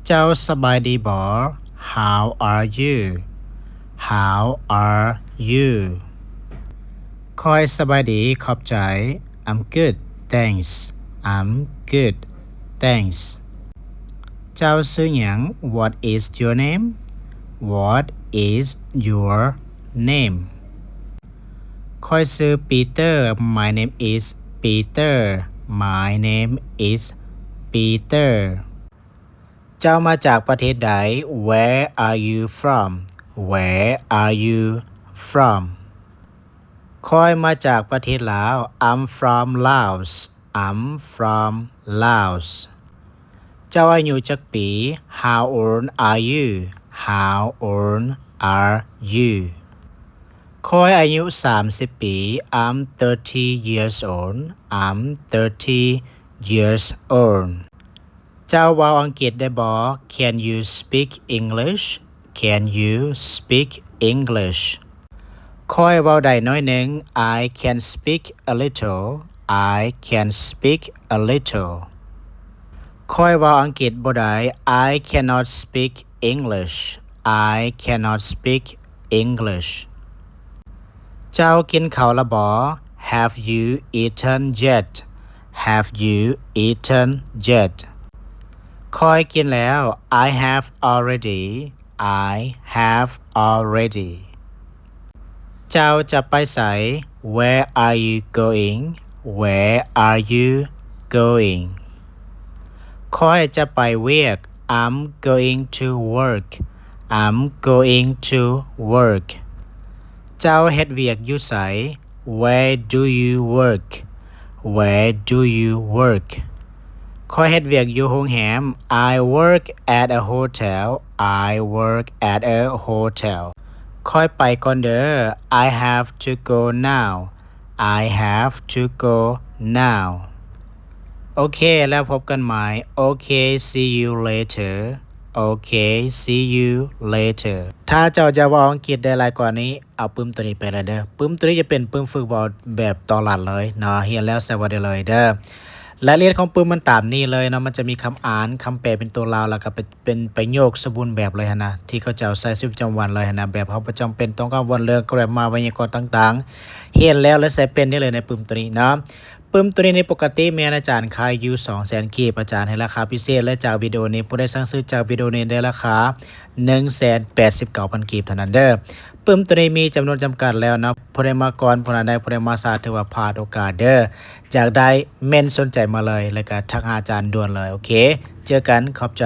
ເຈົ້າສະບາຍດີບໍ່? How are you? How are you? ຂ້ອຍສະບາຍດີ ຂອບໃຈ. I'm good, thanks. I'm good, thanks. ເຈົ້າຊື່ຫຍັງ? What is your name? What is your name? ຂ້ອຍຊື່ປີເຕີ. My name is Peter. My name is Peter. ເຈົ້າມາຈາກປະເທດໃດ? Where are you from? Where are you from? ຂ້ອຍມາຈາກປະເທດລາວ. I'm from Laos. I'm from Laos. ເຈົ້າອາຍຸຈັກປີ? How old are you? How old are you? ຂ້ອຍອາຍຸສາມສິບປີ. I'm thirty years old. I'm thirty years old. ເຈົ້າເວົ້າອັງກິດໄດ້ບໍ່? Can you speak English? Can you speak English? ຂ້ອຍເວົ້າໄດ້ໜ້ອຍໜຶ່ງ. I can speak a little. I can speak a little. ຂ້ອຍເວົ້າອັງກິດບໍ່ໄດ້. I cannot speak English. I cannot speak English. ເຈົ້າກິນເຂົ້າລະບໍ່? Have you eaten yet? Have you eaten yet? ຂ້ອຍກິນແລ້ວ. I have already. I have already. ເຈົ້າຈະໄປໃສ? Where are you going? Where are you going? ຂ້ອຍຈະໄປວຽກ. I'm going to work. I'm going to work. ເຈົ້າເຮັດວຽກຢູ່ໃສ? Where do you work? Where do you work? ຂ້ອຍເຮັດວຽກຢູ່ໂຮງແຮມ. I work at a hotel. I work at a hotel. ຂ້ອຍໄປກ່ອນເດີ. I have to go now. I have to go now. ໂອເຄ ແລ້ວພົບກັນໃໝ່. Okay, see you later. Okay, see you later. ຖ້າເຈົ້າຢາກເວົ້າອັງກິດໄດ້ຫຼາຍກວ່ານີ້ ເອົາປຶ້ມໂຕນີ້ໄປເລີຍເດີ. ປຶ້ມໂຕນີ້ຈະເປັນປຶ້ມຝຶກເວົ້າແບບຕໍ່ລັດເລີຍເນາະ. ຮຽນແລ້ວໃສ່ເວົ້າໄດ້ເລີຍເດີ. ລາຍລະອຽດຂອງປຶ້ມມັນຕາມນີ້ເລີຍເນາະ. ມັນຈະມີຄຳອ່ານ, ຄຳແປເປັນໂຕລາວ ແລ້ວກໍເປັນ ເປັນປະໂຫຍກສົມບູນແບບເລີຍຫັ້ນນະ ທີ່ເຂົາເຈົ້າໃຊ້ຊີວິດປະຈຳວັນເລີຍຫັ້ນນະ ແບບເຮົາບໍ່ຈຳເປັນຕ້ອງການວອນເລື່ອງ grammar ໄວຍາກອນຕ່າງໆ ຮຽນແລ້ວ ແລະ ໃຊ້ເປັນໄດ້ເລີຍໃນປຶ້ມໂຕນີ້ເນາະ. ປຶ້ມໂຕນີ້ນີ້ ປົກກະຕິແມ່ນອາຈານຂາຍຢູ່ສອງແສນກີບ ອາຈານໃຫ້ລາຄາພິເສດ ແລະ ຈາກວິດີໂອນີ້ ຜູ້ໃດສັ່ງຊື້ຈາກວິດີໂອນີ້ໄດ້ລາຄາໜຶ່ງແສນແປດສິບເກົ້າພັນກີບເທົ່ານັ້ນເດີ. ປຶ້ມໂຕນີ້ມີຈຳນວນຈຳກັດແລ້ວເນາະ ຜູ້ໃດມາກ່ອນ ຜູ້ນັ້ນໄດ້ ຜູ້ໃດມາຊ້າ ຖືວ່າພາດໂອກາດເດີ. ຢາກໄດ້ເມັນສົນໃຈມາເລີຍ ແລ້ວກໍທັກຫາອາຈານດ່ວນເລີຍ. ໂອເຄ ເຈີກັນ ຂອບໃຈ.